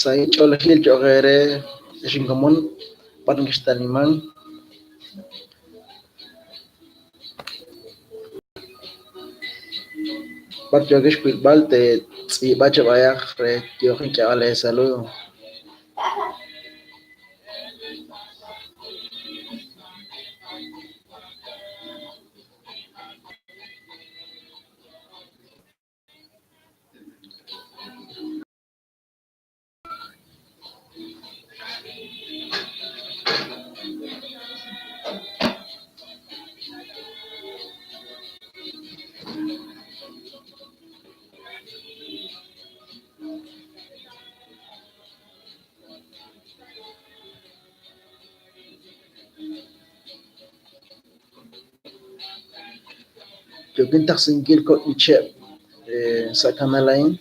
Sahil ch'oolejil cho'q eere ex inkomon b'ar nekexta'liman. B'ar yookex wilb'al teetz'iib'a chi b'ayaq re yooq ink'eeb'al eesaludo. Yookin taqsinkil kok' b'icheb' sa' kanal a'in.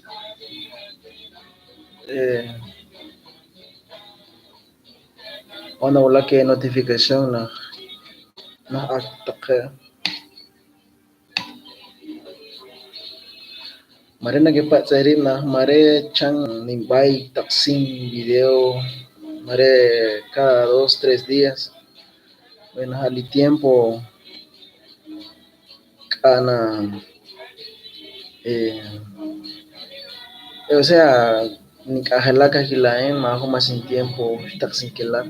Wan nawulak notificación naq naj ak taqe'. Mare nakepatz' eerib' naq mare chan ninb'ay taqsin video mare cada 2, 3 días. Bueno a' li tiempo k'a' na osea nink'anjelak ajwi' laa'in majun mas intiempo xtaqsinkilaq.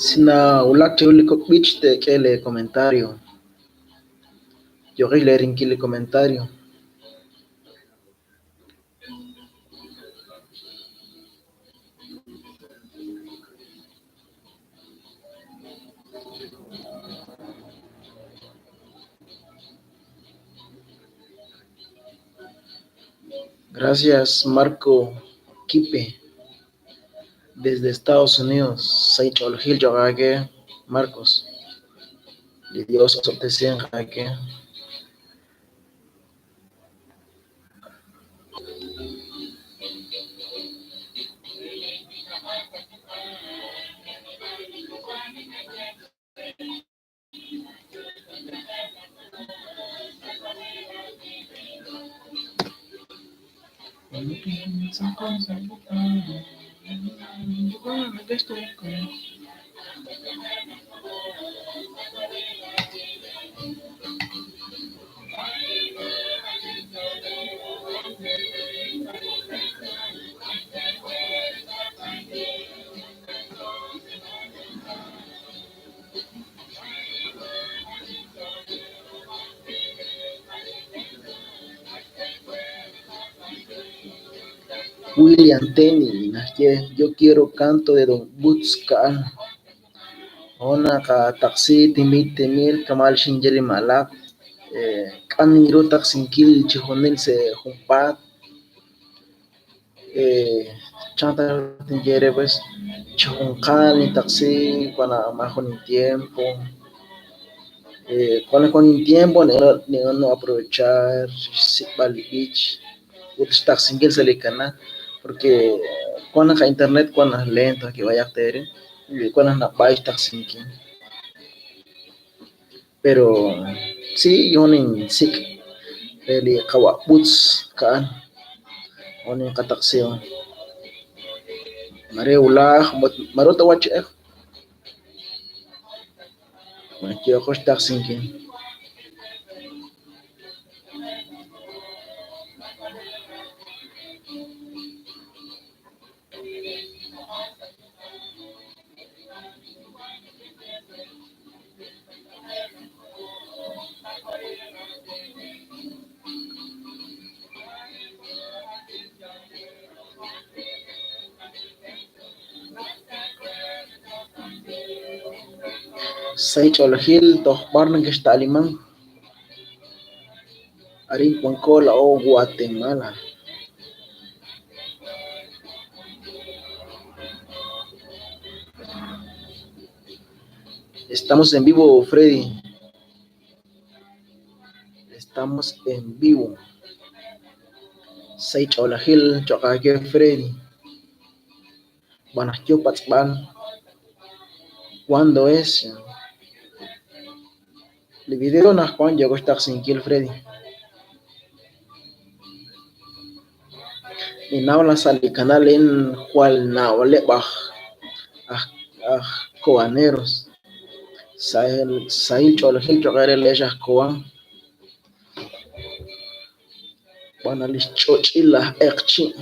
Si nawulak cheru li kok' b'ich teek'e lee comentario. Yooqin leerinkil li comentario. Gracias Marco Quipe desde Estados Unidos. Sahil ch'oolejil cho'q aawe Marcos. Li Dios osob'tesinq aawe. William Tenney naxye yo quiero canto de Don Butz Ka'al. Ona qataqsi timil timil kama' li xinye li ma'lab' k'a ninru taqsinkil chi junil sa' junpaat. Chan ta tinye eere pues chi junqal nintaqsi wan majun intiempo. Cuando wan intiempo nin'an aprovechar xsik'b'al li b'ich ut xtaqsinkil sa' li canal porque wan naq internet wan naq lento b'ayaq teere wan naq nab'ay xtaqsinkil. Pero si yo ninsik' re li qawa' Butz Ka'al on ninqataqsihom. Mare wulaj mare tawa che'ej. Bueno, yooqo xtaqsinkil. Sahil ch'oolejil toj b'ar nakexta'liman arin wanko laa'o Guatemala. Estamos en vivo, Freddy. Estamos en vivo. Sahil ch'oolejil cho'q aawe Freddy. B'an naq yo patz'b'al ¿cuándo es? Li video anaqwan yooko xtaqsinkil Freddy. Ninnaw naq sa' li canal a'in jwal naab'aleb' aj aj aj kobaneros sahil ch'oolejil cho'q eere laa'ex aj Cobán. B'an naq li xch'och'il laj q'eqchi'.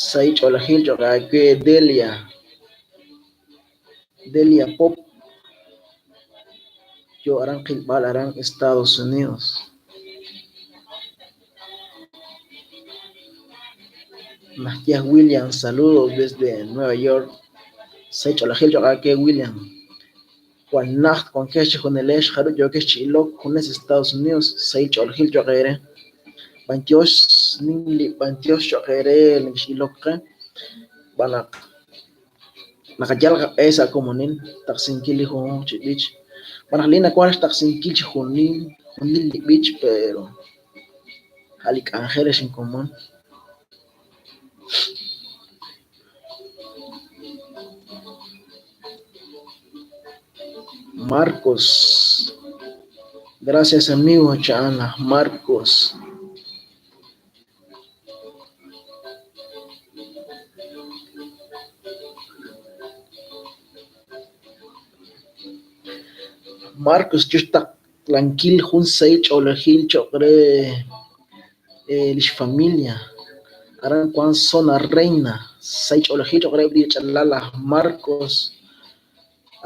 Sahil ch'oolejil cho'q aawe Delia. Delia Pop. Yo aran qilb'al aran Estados Unidos. Naxye aj William, saludos desde Nueva York. Sahil ch'oolejil cho'q aawe William. Jwal najt wankex chejunilex jarub' yookex chi ilok junes Estados Unidos, sahil ch'oolejil cho'q eere. B'antiox nim li b'antiox cho'q eere nekex'ilok qe xb'aan naq naqayal qaq'e sa' komonil xtaqsinkil li junjunq chi b'ich. Xb'aan naq li nawank xtaqsinkil chi junil junil li b'ich pero a' li k'anjel ex inkomon. Marcos. Gracias amigo cha'an laj Marcos. Marcos yo xtaqlankil jun sahil ch'oolejil cho'q re li xfamilia aran wank Zona Reina. Sahil ch'oolejil cho'q reheb' li rech'alal laj Marcos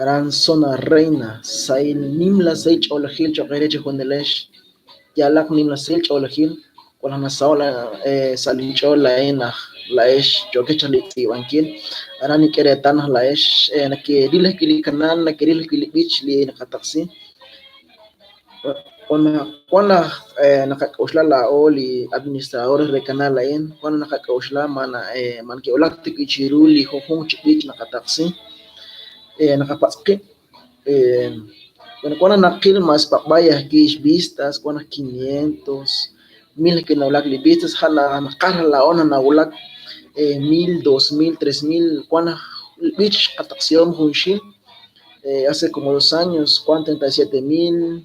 aran Zona Reina. Sahil nimla sahil ch'oolejil cho'q eere chejunilex. Yaalaq nimla sahil ch'oolejil wan naq nasaho' sa' linch'ool laa'in naq laa'ex yookex chaq li tz'iib'ankil aran nink'e reetal naq laa'ex nakeril ajwi' li canal, nakeril ajwi' li b'ich li naqataqsi. Wan naq naqak'oxla laa'o li administradores re canal a'in, wan naq naqak'oxla ma neke'wulak ta wi' chiru li junjunq chi b'ich naqataqsi, naqapatz' qib', wan naq naqil mas b'ab'ay ajwi' xvistas, wan naq 500, 1000 ajwi' nawulak li vistas, naqaj raj laa'o naq nawulak 1000, 2000, 3000, wan naq li b'ich qataqsihom junxil hace como 2 años wan 37,000,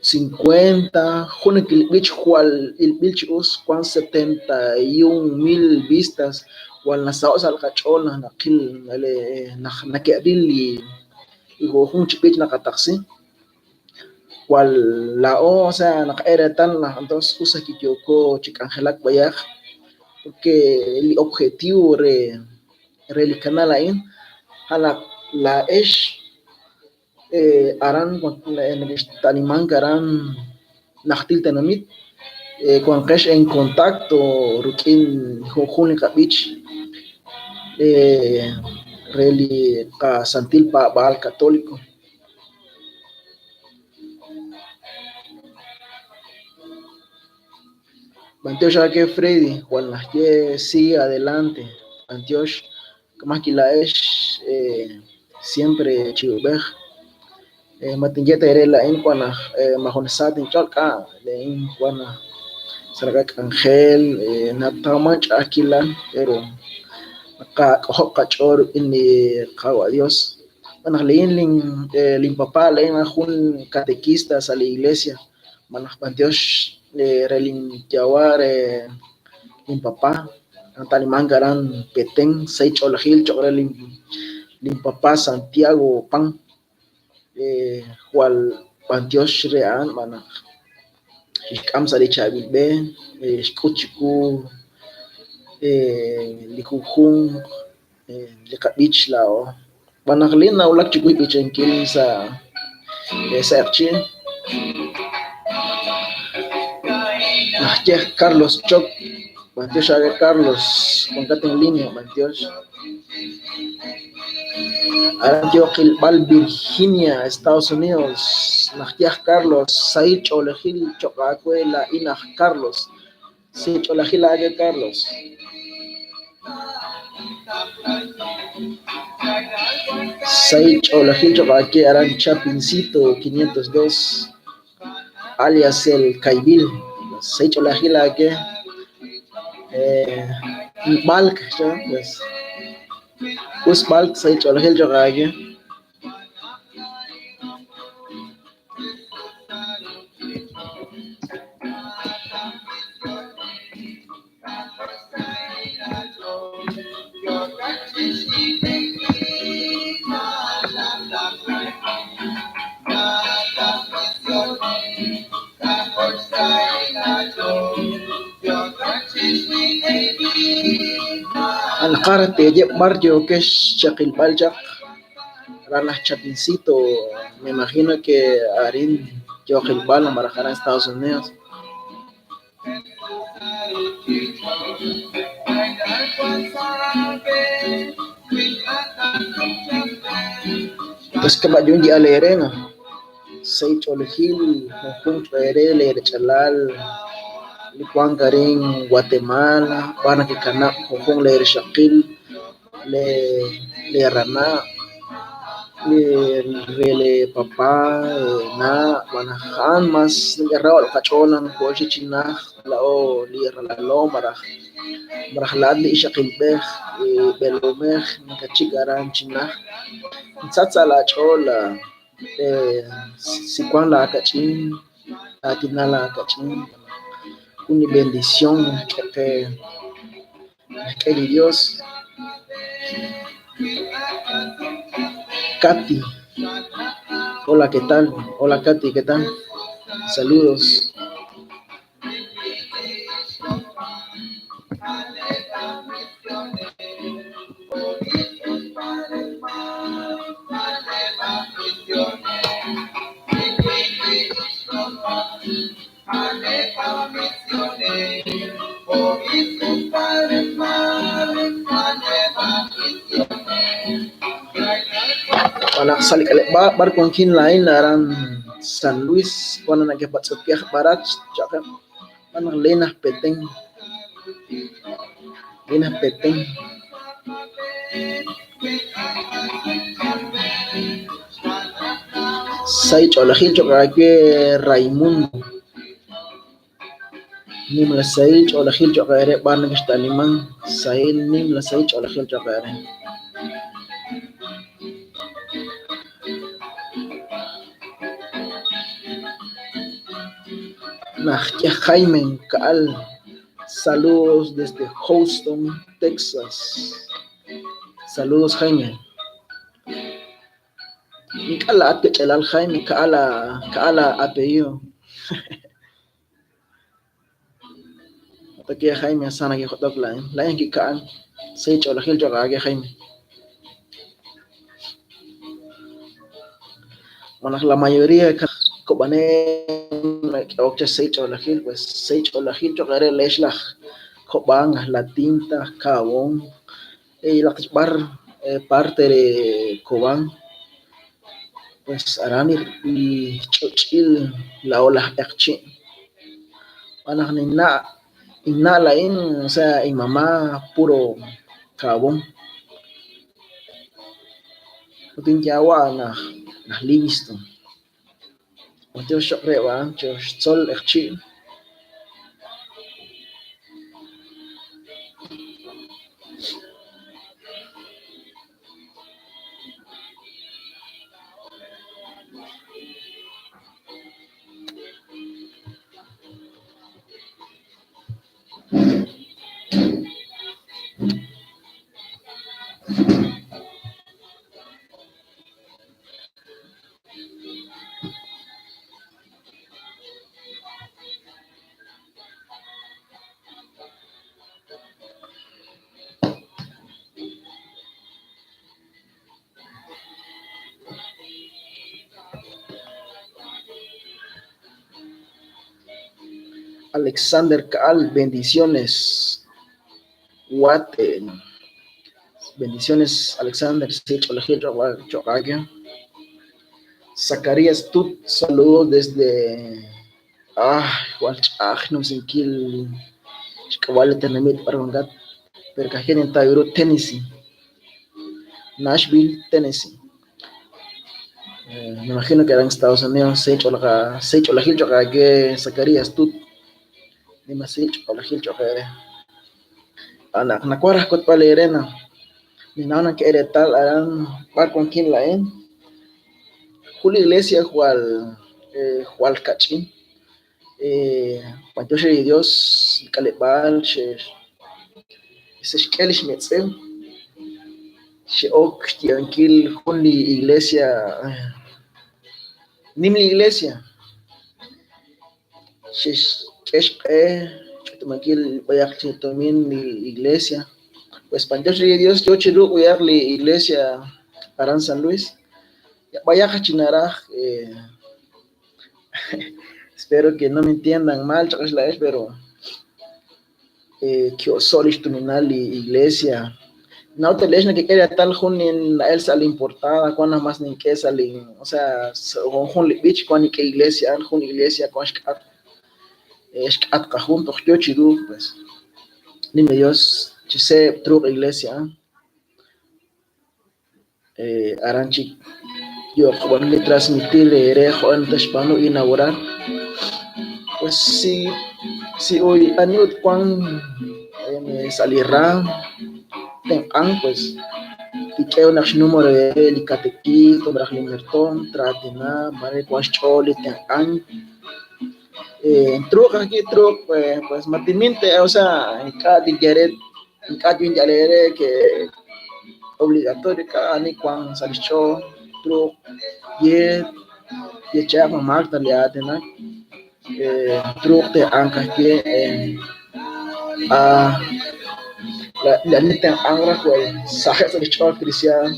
50, jun ajwi' li b'ich jwal ilb'il chi us wan 71,000 vistas, jwal nasaho' sa' qach'ool naq naqil naq neke'ril li junjunq chi b'ich naqataqsi. Jwal laa'o osea naqak'e reetal naq entonces us ajwi' yooko chi k'anjelak b'ayaq porque li objetivo re li canal a'in a' naq laa'ex aran nekexta'limank aran najtil tenamit wanqex en contacto rik'in junjunq li qab'ich re li qasantil paab'aal católico. B'antiox aawe Freddy, jwal naxye sigue adelante, b'antiox kama' ajwi' laa'ex siempre chi ub'ej. Ma tinye ta eere laa'in wan naq majunes sa tinch'ool k'a' laa'in wan naq sa' li qak'anjel natawman ch'a'ajkilal pero naqak'ojob' qach'ool rik'in li Qawa' Dios. Xb'aan naq laa'in linpapá laa'in jun catequista sa' li iglesia, malaj b'antiox re linyawa' re linpapá nata'limank aran Petén, sahil ch'oolejil cho'q re linpapá Santiago Pan, jwal b'antiox re a'an xb'aan naq xixk'am sa' li chaab'il b'e, xk'ut chiwu li junjunq li qab'ich laa'o. Xb'aan naq laa'in nawulak chiwu xb'ichankil sa' q'eqchi'. Najyej Carlos Choc, b'antiox aawe Carlos, wankat en línea, b'antiox. Aran yo qilb'al Virginia, Estados Unidos, najyej Carlos, sahil ch'oolejil choq' aawe laa'in aj Carlos, sahil ch'oolejil aawe Carlos. Sahil ch'oolejil choq' aawe aran Chapincito 502, alias el Caibil, sahil ch'oolejil aawe Balk, pues us Balk, sahil ch'oolejil choq' aawe. Anaqar teye b'ar yokex chaqilb'al chaq aran laj Chapincito, me imagino que arin yo qilb'al malaj aran Estados Unidos. Pues kab'ayun yi'al erena, sahil ch'oolejil junjunq ere leerech'alal li wank arin Guatemala b'ar nakekanab' junjunq leerixaqil, leeranab', re lepapá, leena' b'an naq ja'an mas neke'raho' qach'ool naq noko'oxik chi najt la'o li ralalo malaj la'at li ixaqilb'ej, li b'eelomej nakatxik aran chi najt, sach sa' lach'ool si wan lakach'in, raatinal lakach'in, jun li bendición k'e qe najk'e li Dios. Katy, hola, ¿qué tal? Hola, Katy, ¿qué tal? Saludos. Anak salik'aleb'aal b'ar wankin laa'in aran San Luis, wan nake'patz'okyaj b'arach cha'qeb' b'an naq leen aj Petén, leen aj Petén. Sahil ch'oolejil choq' aawe Raimundo, nimla sahil ch'oolejil choq' aawe b'ar nakexta'liman, sahil nimla sahil ch'oolejil choq' aawe. Najyej Jaime Kaal, saludos desde Houston, Texas. Saludos, Jaime. Ink'a' la'at kach'alal Jaime, Kaal apellido. Toque Jaime sana que jotok lain, lain ki kaan, sahil ch'oolejil choq' aawe Jaime. Bueno, la mayoría kob'ane k'eok cha sahil ch'oolejil, pues sahil ch'oolejil choq' aawe lex laj Kob'an, La Tinta, Cahabón, yalaq b'ar parte de Cobán, pues aran li ch'och'il la'o laj q'eqchi'. B'an naq ninna' inna' laín, o sea, inmamá puro Cahabón. Ut inyawa' naj Livingston. B'antiox choq' re b'an choxtzol q'eqchi'. Alexander Kaal, bendiciones. Guate. Bendiciones, Alexander. Zacarías Tut, saludos desde jwal ch'a'aj xnumsinkil xk'ab'a' li tenamit b'ar wankat, pero ka'ajwi' nintaw ru Tennessee, Nashville, Tennessee. Me imagino que era en Estados Unidos, sahil ch'oolejil cho'q aawe Zacarías Tut, nima sahil ch'oolejil cho'q eere. Naq nawaj raj xk'utb'al eere naq ninnaw naq k'e reetal aran b'ar wankin laa'in, jun li iglesia jwal jwal kach'in. B'antiox re li Dios, li k'aleb'aal xe'xk'e lix metz'ew, xe'ok xyiib'ankil jun li iglesia, nim li iglesia, xe'xk'e xq'e xch'utub'ankil b'ayaq chi tumin li iglesia. Pues b'antiox re li Dios yo chi ruuq b'ayaq li iglesia aran San Luis. B'ayaq chi naraj, espero que no me entiendan mal, chaq'ex laa'ex, pero ki'oso' lix tuminal li iglesia. Naw ta le'ex nakek'e reetal jun na'el sa' lin portada, wan naq mas nink'e sa' lin, o sea, jun li b'ich wan nink'e iglesia, jun iglesia wan xk'atq, xk'atq jun toj yo chi ru, pues nim li Dios chi seeb' truuq iglesia aran chik yooq li transmitir eere jo' texb'aanu inaugurar. Pues si si hoy ani ut wan sa' li raam tenq'ank, pues kik'e naq xnúmero eere li katekiist malaj li mertoom traatina mare wan xch'ool li tenq'ank. Truuq ajwi' truuq, pues ma tinmin te, o sea, ink'a' tinye re, ink'a' tinyal eere que obligatorio ka ani wan sa' lix ch'ool truuq ye yechaq ma maak ta li aatinak, truuq tenq'ank ajwi', li ani tenq'ank raj saheb' sa' lix ch'ool cristian,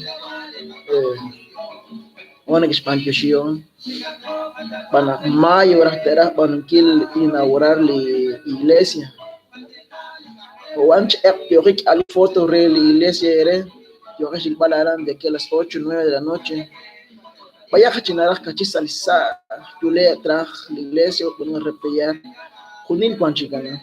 wan neke'xb'antioxihom b'an naq mayo raj te'raj b'aanunkil inaugurar li iglesia. Wan chi eq yooqik k'al foto re li iglesia eere, yooqex rilb'al aran de aquí a las 8, 9 de la noche. B'ayaq chi naraj kachi sa' li sa' yule' traj li iglesia ut b'aanu repellar junil wan chi kana.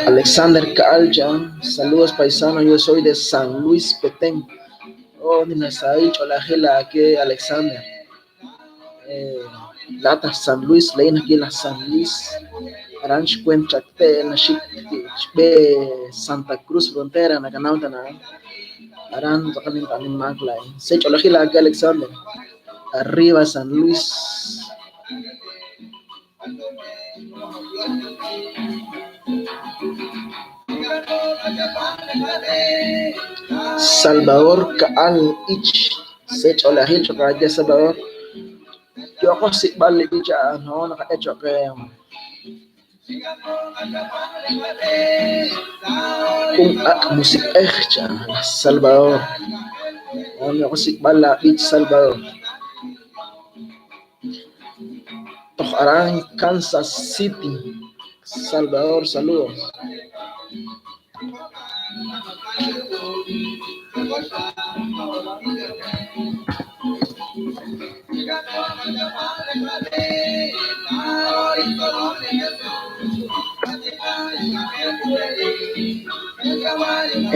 Alexander Kaalcha, saludos paisano, yo soy de San Luis Petén. Oh, ni nasahil ch'oolajil aawe Alexander. Laat aj San Luis, laa'in ajwi' laj San Luis, aran xkuent chakte' naxik xb'e Santa Cruz Frontera nakanaw tana aran tz'aqal ninmaak laa'in. Sahil ch'oolejil aawe Alexander. Arriba San Luis. Salvador Kaal Ich, sahil ch'oolejil cho'q aawe Salvador. Yooqo xsik'b'al li b'ich a'an, no naqak'e cho'q jun ak' musiq'ej cha laj Salvador. Yooqo xsik'b'al la b'ich Salvador. Toj aran Kansas City, Salvador, saludos.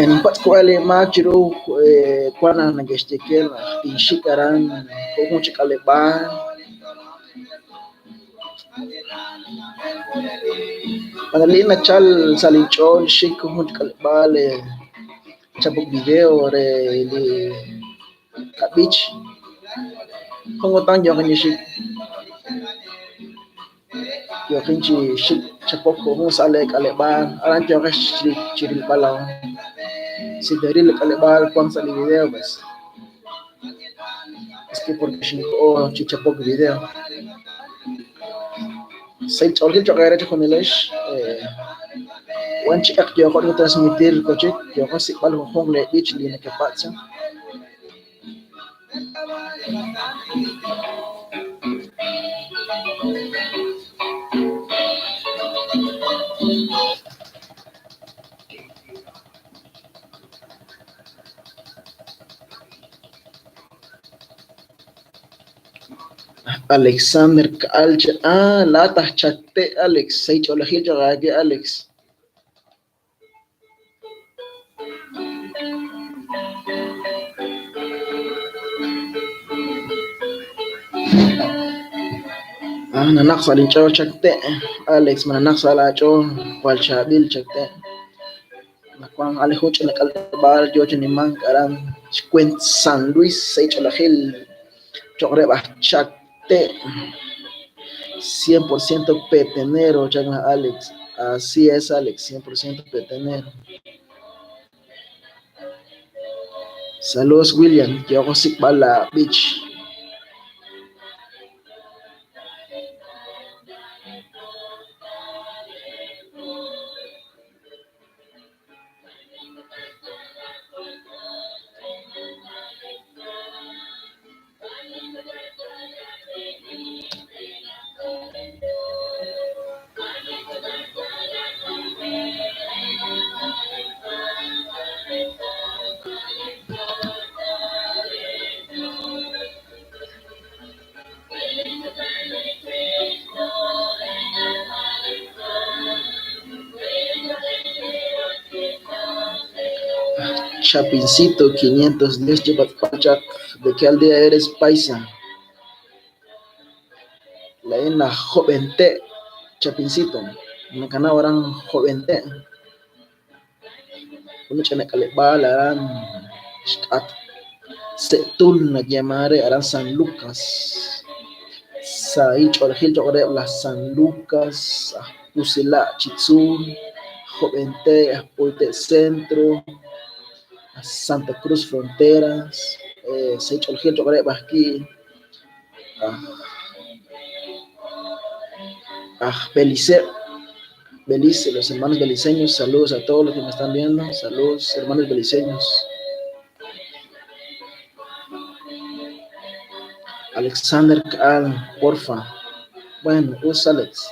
En Patzcuali maak chiru wan naq neke'xye naq tinxik aran jun chi k'aleb'aal. Li nachal sa' linch'ool xik jun chi k'aleb'aal chapok video re li qab'ich. Jun kutan yooqin chi xik, yooqin chi xik chapok jun sa' li k'aleb'aal aran yooqex chi rilb'al a'an. Si teeril li k'aleb'aal wan sa' li video, pues es que porque xinko'o chi chapok video. Sahil ch'oolejil cho'q eere chejunilex. Wan chik'aq yooqo transmitir kochik yooqo sik'b'al junjunq le b'ich li nakepatz'. Alexander Kaalcha, lata chakte Alex, seich'olejil cho'q Alex. Nanaq sa' linch'ool chakte, Alex, mananaq sa' laach'ool jwal chaab'il chakte. Nawank ali jun ch'ina k'aleb'aal yo chi nimank aran xweent San Luis seich'olejil cho'q reheb' aj Chakte. 100% petenero, chakna Alex. Así es, Alex, 100% petenero. Saludos, William. Yooqo sik'b'al la b'ich. Chapincito 510 Chipatpachak, ¿de qué aldea eres, paisa? La ena jovente, Chapincito, nakana oran jovente. Uno chana kalebal aran xkat setul nakyamare aran San Lucas. Sai ch'olejil cho'q la San Lucas, Pusila Chitzul, Jovente, Pulte Centro, Santa Cruz Fronteras, sai ch'olejil cho'q reheb' ajwi' aj Belice, Belice, los hermanos beliceños, saludos a todos los que me están viendo, saludos hermanos beliceños. Alexander Kaal, porfa. Bueno, us Alex.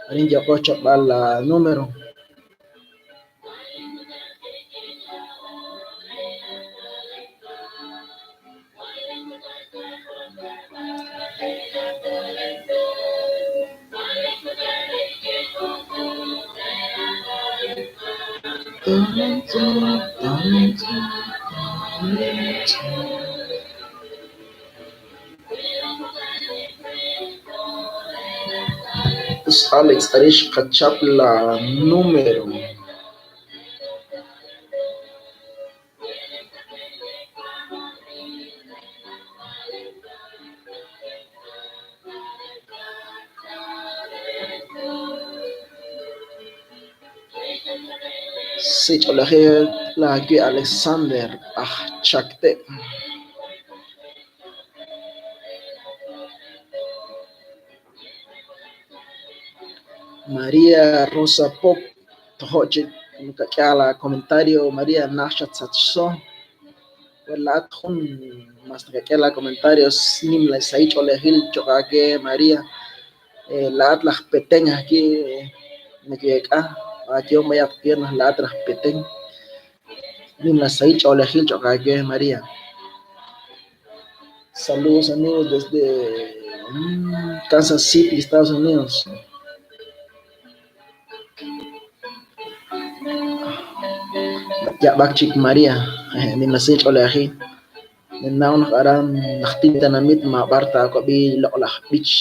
Arin yooqo chaqb'al la número. Us Alex Arish qachap la número. Sich'olejil la ki Alexander aj Chakte. María Rosa Pop, tojo'chik nakak'e la comentario María naj xatsachso. Laat jun mas nakak'e la comentarios nim la saich'olejil cho'q aawe María. Laat laj Petén ajwi' nake'k'a ayehom b'ayaq naj laat raj Petén. Nim la saich'olejil cho'q aawe María. Saludos amigos desde Kansas City, Estados Unidos. Yab'ak chik María, nim la saich'olejil. Ninnaw naq aran naj tinamit mab'ar taawab'i loq'laj b'ich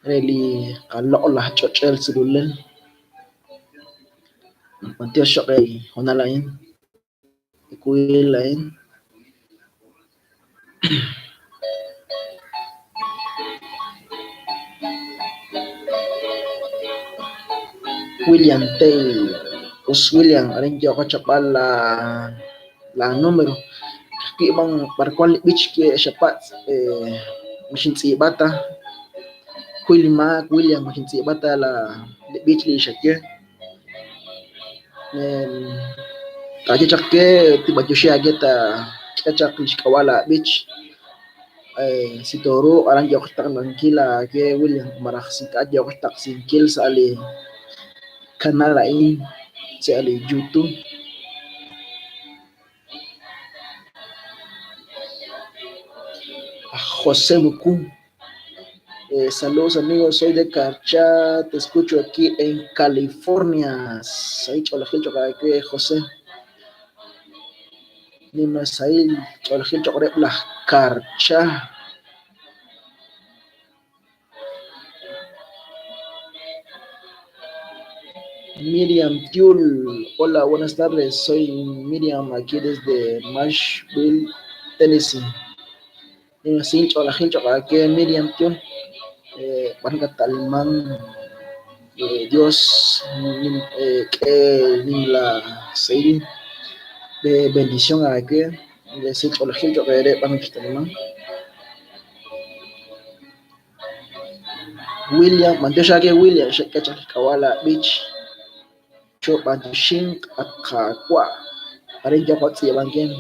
re li qaloq'laj ch'och'el tzululel. B'antiox cho'q re hoonal a'in, ekuil a'in. William Taylor, us William, arin yooqo chaqb'al la número. Kajwi' b'an b'arwan li b'ich ke xapatz' maxintz'iib'ata. Kuy li maak William maxintz'iib'ata la li b'ich li xaye. Taaye chaq ke tinb'antioxi aawe taak'e chaq li xk'ab'a' laab'ich si tooruuq aran yooq xtaqlankil aawe William malaj si ink'a' yooq xtaqsinkil sa' li canal a'in sa' li YouTube. Aj José Mucú. Saludos amigos, soy de Carchá, te escucho aquí en California. Sahil ch'oolejil cho'q aawe José. Nimla sahil ch'oolejil cho'q reheb' laj Carchá. Miriam Tiul, hola, buenas tardes, soy Miriam aquí desde Nashville, Tennessee. Nimla sahil ch'oolejil cho'q aawe Miriam Tiul. B'ar nakat'aliman Dios k'e nimla sahil bendición aawe sahil ch'oolejil cho'q eere b'ar nakext'aliman. William, b'antiox aawe William, xak'e chaq xk'ab'a' laab'ich Chob'antioxinq at Qaawa'. Arin yooq atz'iib'ankil.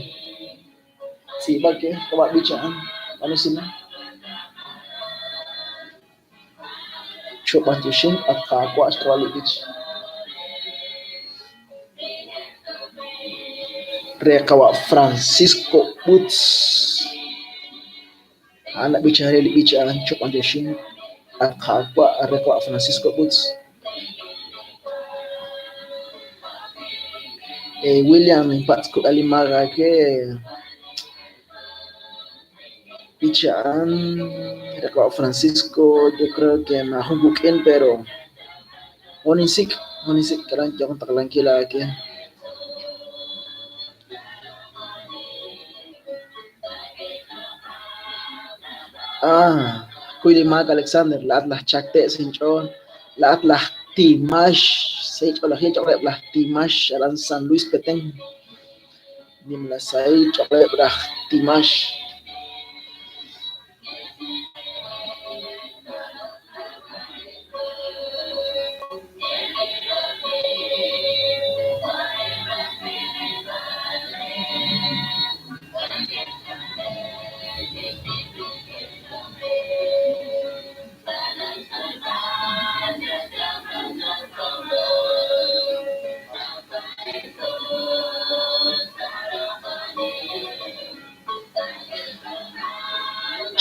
Tz'iib'a ke xk'ab'a' b'ich a'an, b'aanu usilal. Chob'antioxinq at Qaawa' xk'ab'a' li b'ich. Re qawa' Francisco Butz. A'an nab'ichan re li b'ich a'an Chob'antioxinq at Qaawa' re qawa' Francisco Butz. William ninpatz' kub'el li maak aawe b'ich a'an re qawa' Francisco, yo creo que maajun wuk'in pero jun ninsik' aran yooq ntaqlankil aawe. Ah, kuy li maak Alexander, laa'at laj Chakte' sa' inch'ool, laa'at laj Timax, sahil ch'oolejil cho'q reheb' laj Timax aran San Luis Petén. Nimla sahil cho'q reheb' laj Timax.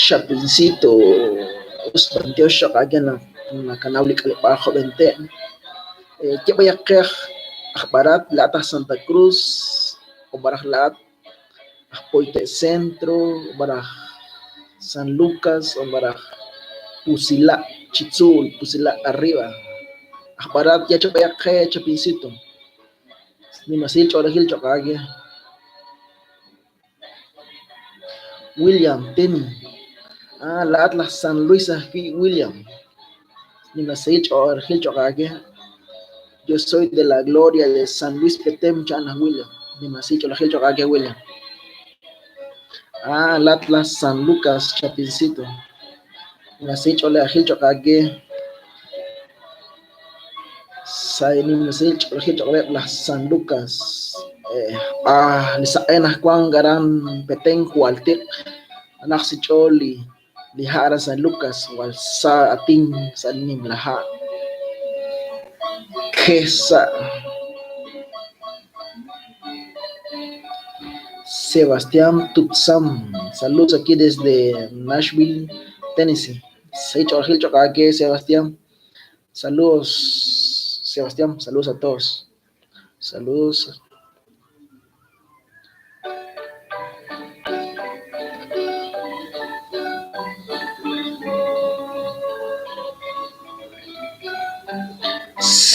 Chapincito, us b'antiox cho'q aawe naq nakanaw li k'aleb'aal Job'ente'. Ye b'ayaq qe aj b'arat laa'at aj Santa Cruz o malaj laa'at aj Poite' Centro o malaj San Lucas o malaj Pusila' chi tzuul, Pusila' arriba. Aj b'arat ye chaq b'ayaq qe Chapincito. Nimla sahil ch'oolejil cho'q aawe. William Teni. Ah, laa'at laj San Luis ajwi' William. Nimla sahil ch'oolejil cho'q aawe. Yo soy de la gloria de San Luis Petén, chan laj William. Nimla sahil ch'oolejil cho'q aawe William. Ah, laa'at laj San Lucas Chapincito. Nimla sahil ch'oolejil cho'q aawe. Nimla sahil ch'oolejil cho'q reheb' laj San Lucas. Li saq'e najwank aran Petén jwal tiq. Anaj sa ch'ool li ha' aran San Lucas jwal sa atin sa' nimla ha'. Kesa. Sebastián Tutzam, saludos aquí desde Nashville, Tennessee. Sahil ch'oolejil cho'q aawe Sebastián. Saludos, Sebastián, saludos a todos. Saludos.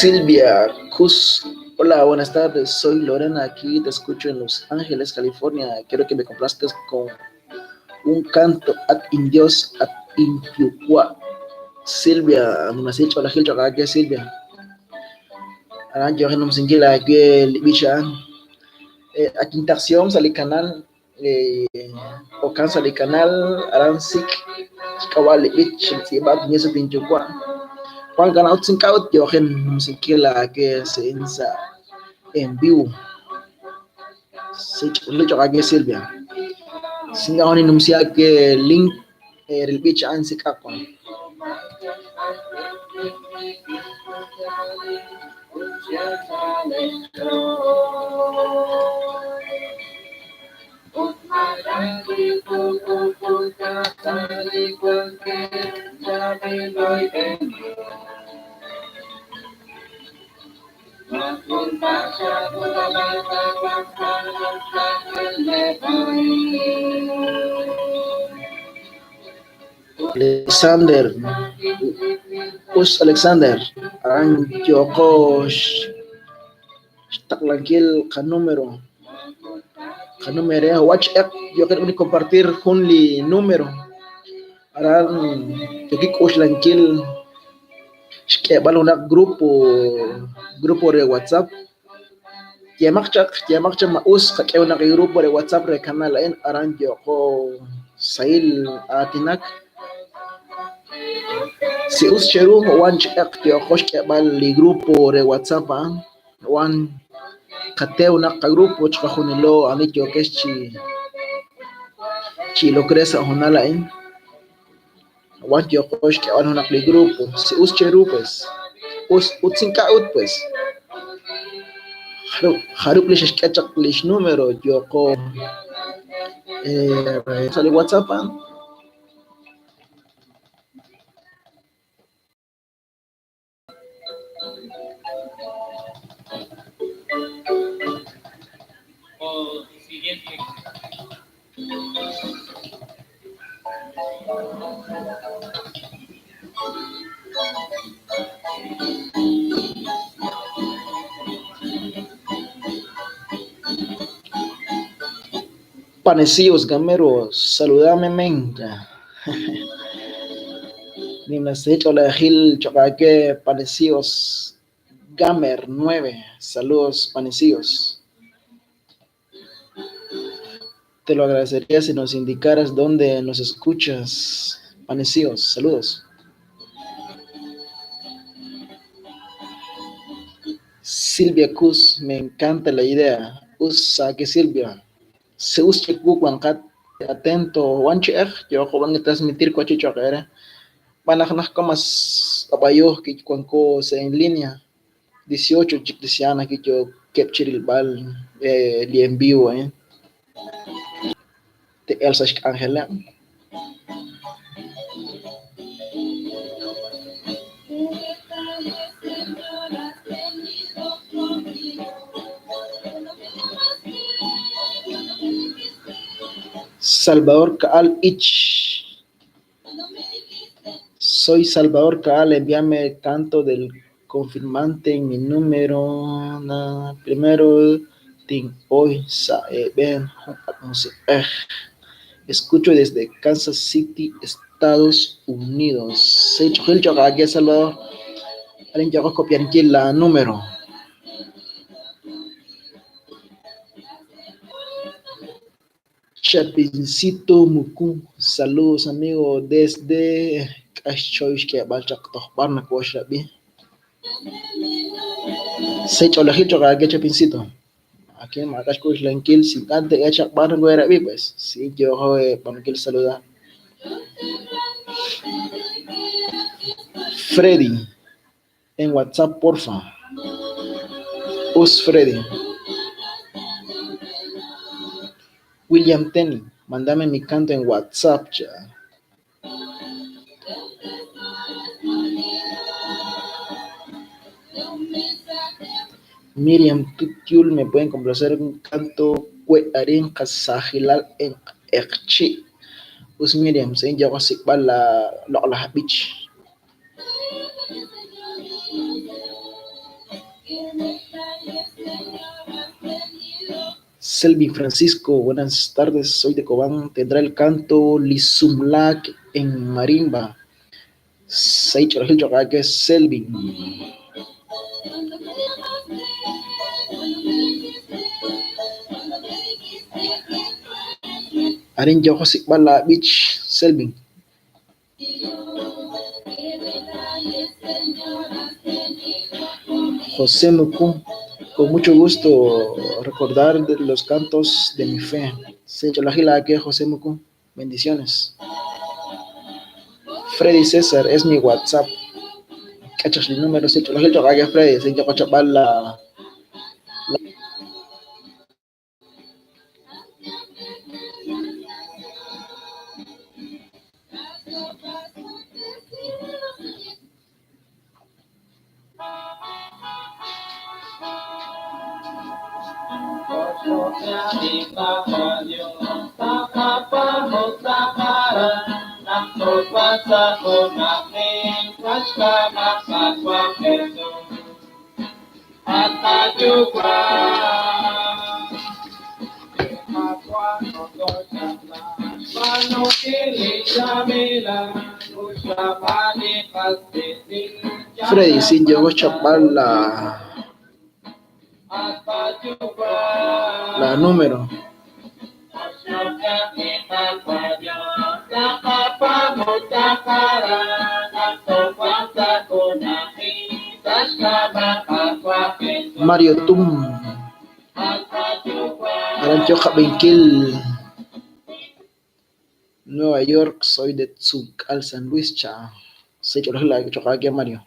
Silvia Cus, hola, buenas tardes, soy Lorena, aquí te escucho en Los Ángeles, California. Quiero que me complazcas con un canto at Indios at Intiucua. Silvia, nimla sahil ch'oolejil cho'q aawe Silvia. Aran yooq xnumsinkil aawe li b'ich a'an. Akintaqsihom sa' li canal, okan sa' li canal, aran sik' xk'ab'a' li b'ich tz'iib'a at Indios at Intiucua. Juan kana ut ink'a' ut yooq xnumsinkil aawe sa' en vivo. Silvia. Singa anuncia que link el bich an sikako. Alexander, Us Alexander, aran yoko xtaqlankil kanúmero, kanúmero, wach ek, yo quiero compartir junli número, aran yoki k'uxlankil xk'eb'al una grupo de WhatsApp, yemakchak ma us qak'e una grupo de WhatsApp re canal en aran yoko sail atinak. Si us cheru wan ek yoko xk'eb'al li grupo de WhatsApp wan qate una grupo chqajunilo ani yokex chi chi lo crees honala en wan yoko xk'eb'al una li grupo si us cheru pues us utsinka ut pues jarub li xk'echaq lix número yoko sali WhatsApp. O siguiente. Panecillos, gameros, saludame menga. Hola Gil Chocaque, Panecillos, Gamer 9, saludos Panecillos. Te lo agradecería si nos indicaras dónde nos escuchas, Panecillos, saludos. Silvia Cus, me encanta la idea. Usa que Silvia. Se usa atento, wanchi yo van a transmitir cochicho que van a comas abayo que cuanco se en línea 18 chiclisiana que yo capture el bal li en vivo de Elsa Ángela. Salvador Kaal Ich. Soy Salvador Kaal, envíame el canto del confirmante en mi número. Na, primero, tin hoy saeben. Escucho desde Kansas City, Estados Unidos. Salvador. Alguien ya copiar aquí la número. Chapincito Muku, saludos amigo desde Chapincito. Aquí en pues. Sí, yo saludar. Freddy, en WhatsApp, porfa. Us Freddy. William Tenny, mándame mi canto en WhatsApp ya. Miriam Tutiul, me pueden complacer un canto cuearín kasajilal en ekchi. Us Miriam, se llama la la beach. Selvin Francisco, buenas tardes, soy de Cobán, tendrá el canto Lizumlac en marimba. Selvin. Arin Bala Beach, Selvin. José Muku, Con mucho gusto recordar los cantos de mi fe. José Muku. Bendiciones. Freddy César es mi WhatsApp. Cachas el número, Freddy, la Freddy sin llegó chapar la número. Mario Tum Arancho Jabenquil, Nueva York, soy de Tzuncal, San Luis, cha. Se choca Mario.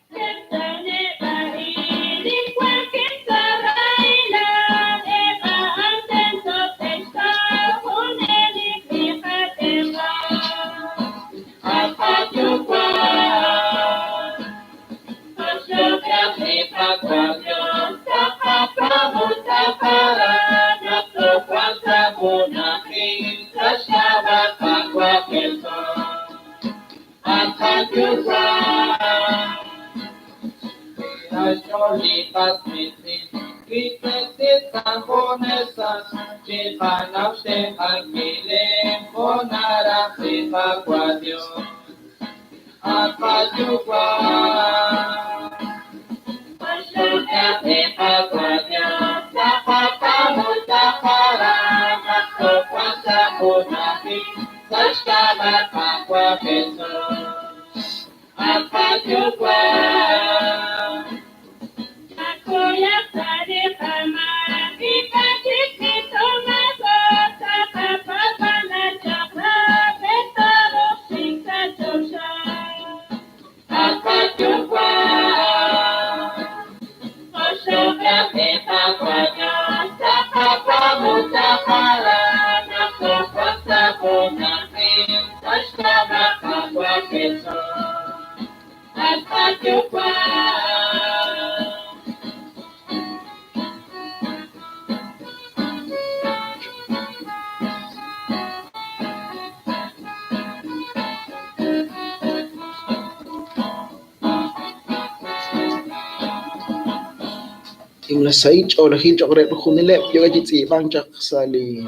Saich o la Gil Chocre Junile, yo y Bancha sali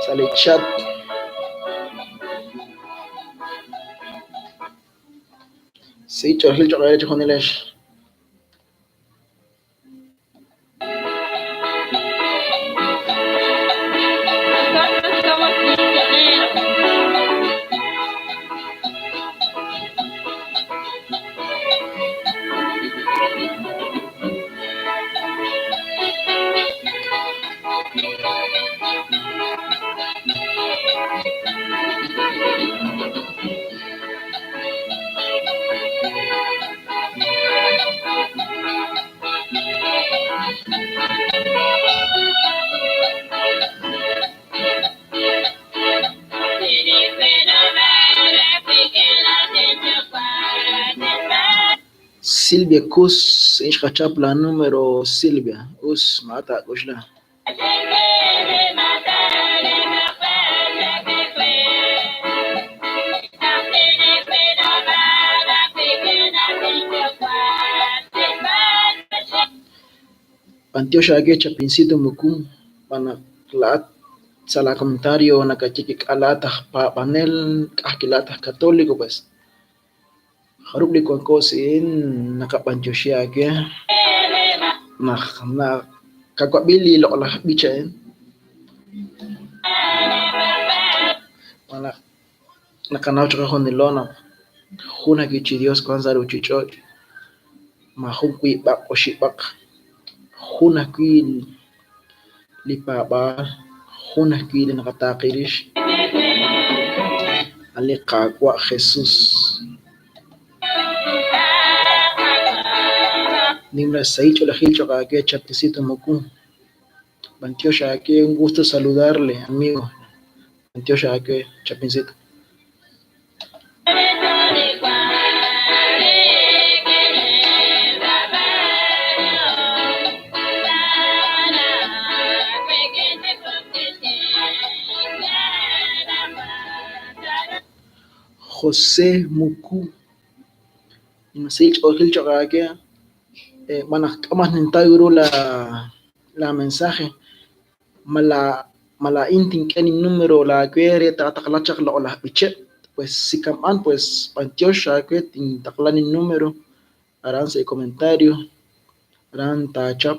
sali chat. Sí, Chocre Chocre Junile. Silvia Cus, la número Silvia, Us mata Kushla. Pantiosha que chapincito mukum pana lat sala comentario nakachiki alata pa panel kahkilata católico pues. Harupli kuankosin nakapanchosia que na na kakwabili lo la bicha en mana nakanao choka jonilona juna kichi Dios kwanza ruchichoch mahukui bak oshibak Jun ajwi' li paab'aal, jun ajwi' li naqataaqi rix, a' li Qaawa' Jesus. Nimla sahil ch'oolejil cho'q aawe, Chapincito Muku. B'antiox aawe, un gusto saludarle, amigo. B'antiox aawe, Chapincito. José Muku, nimla sahil ch'oolejil cho'q aawe, b'an naq k'amaj nintaw ru la mensaje, ma laa'in tink'e ninnúmero laawe re taataqla chaq loq'laj b'icheb', pues si kama'an pues b'antiox aawe tintaqla ninnúmero aran sa' comentario, aran taachap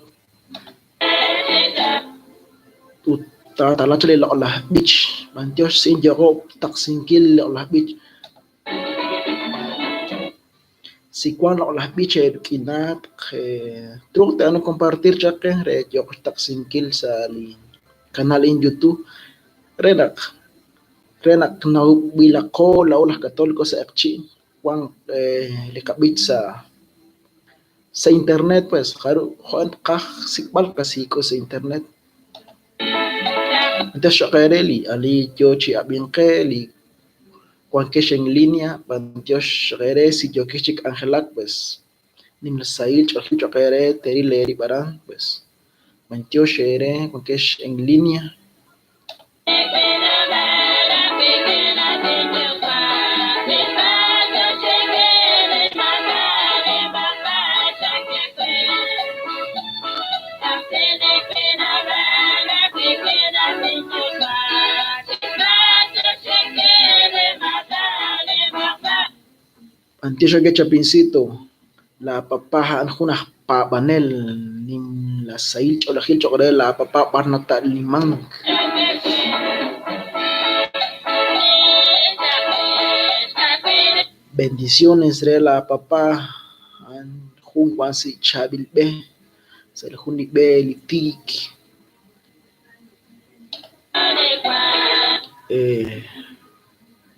ut taataqla chaq li loq'laj b'ich, b'antiox siin yo'qob' taqsinkil li loq'laj b'ich. Si wan loq'laj b'ich eerik'inatq, truuq te'anu compartir chaq qe re yooq xtaqsinkil sa' li canal in YouTube re naq nawb'ilaqo laa'o laj Católico sa' q'eqchi' wan li qab'ich sa' internet pues jaru' jo'kan qaj xsik'b'al qasik'o sa' internet. B'antiox cho'q eere li ani yo chi ab'ink qe, li wankex en línea, b'antiox cho'q eere si yookex chi k'anjelak pues nimla sahil ch'oolejil cho'q eere teeril eerib' aran pues b'antiox eere wankex en línea. B'antiox aawe Chapincito, la papá a'an jun aj paab'anel, nimla sahil ch'oolejil cho'q re la papá b'ar nata'limank. Bendiciones re la papá a'an jun wan si' chaab'il b'e, sa' li jun li b'e li tiik.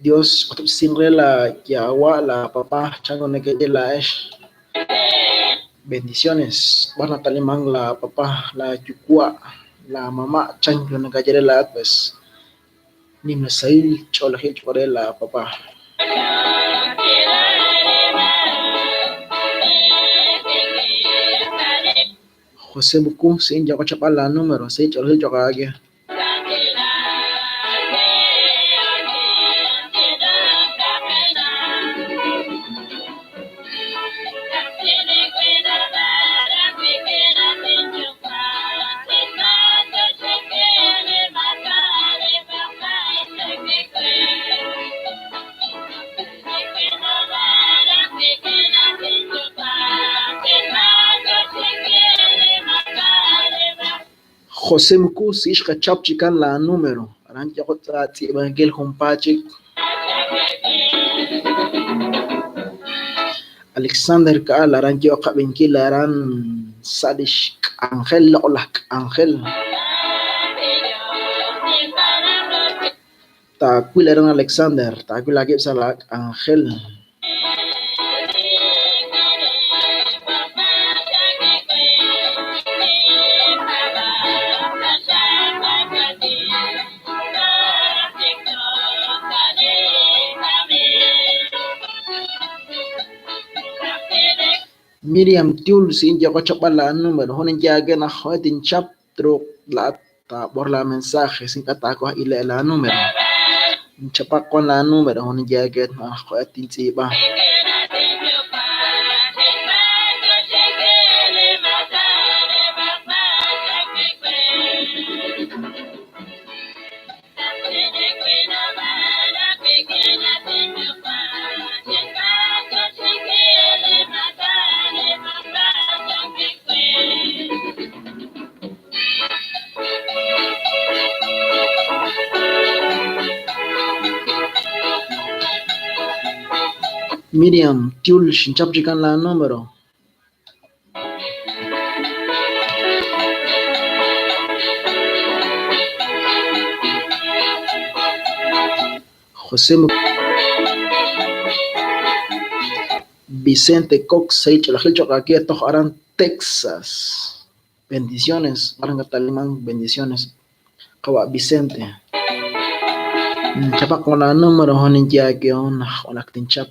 Dios k'utub'esinq re la yawa' la papá chan ru nekeye laa'ex. Bendiciones b'ar nata'limank la papá, la yuwa', la mamá chan ru nakaye re laa'at pues nimla sahil ch'oolejil cho'q re la papá. José Muku, siin yo'qo chapb'al la número, sahil ch'oolejil cho'q aawe. José Muku, si xqachap chikan la número, aran yo'qo tz'iib'ankil junpaat chik. Alexander Ka'al, aran yo'q qab'inkil aran sa' lix k'anjel, loq'laj k'anjel. Taawil aran Alexander, taawil aakib' sa' la k'anjel. Miriam Tiul, siin yo'qo chapb'al la número, jun inyaake naq jo'e tinchap truuq laa'at taab'or la mensaje, sin k'a taakoj ile' la número. Nchapaq wan la número, jun inyaake naq jo'e tintz'iib'a. Miriam Tiul, xinchap chikan la número. José Vicente Cox aquí Aran, Texas. Bendiciones, bendiciones. Vicente. Chapak con número honin ya que on chap.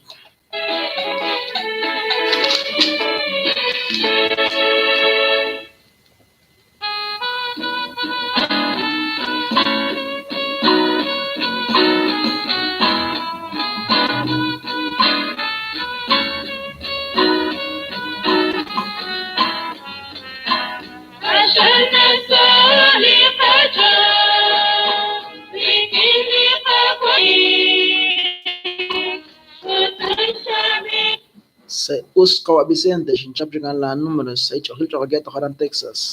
Se Uskawa Vicente, Shinchap la número 6, Texas.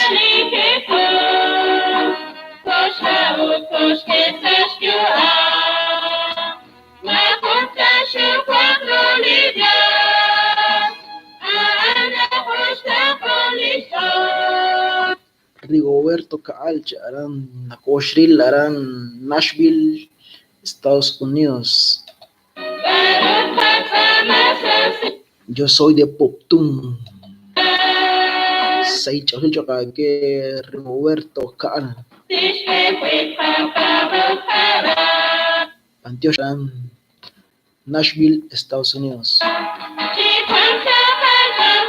Rigoberto Kaalcha, Aran Nakoshri, Aran Nashville, Estados Unidos. Yo soy de Poptún. Que Rigoberto Kaal. Antioch, Nashville, Estados Unidos.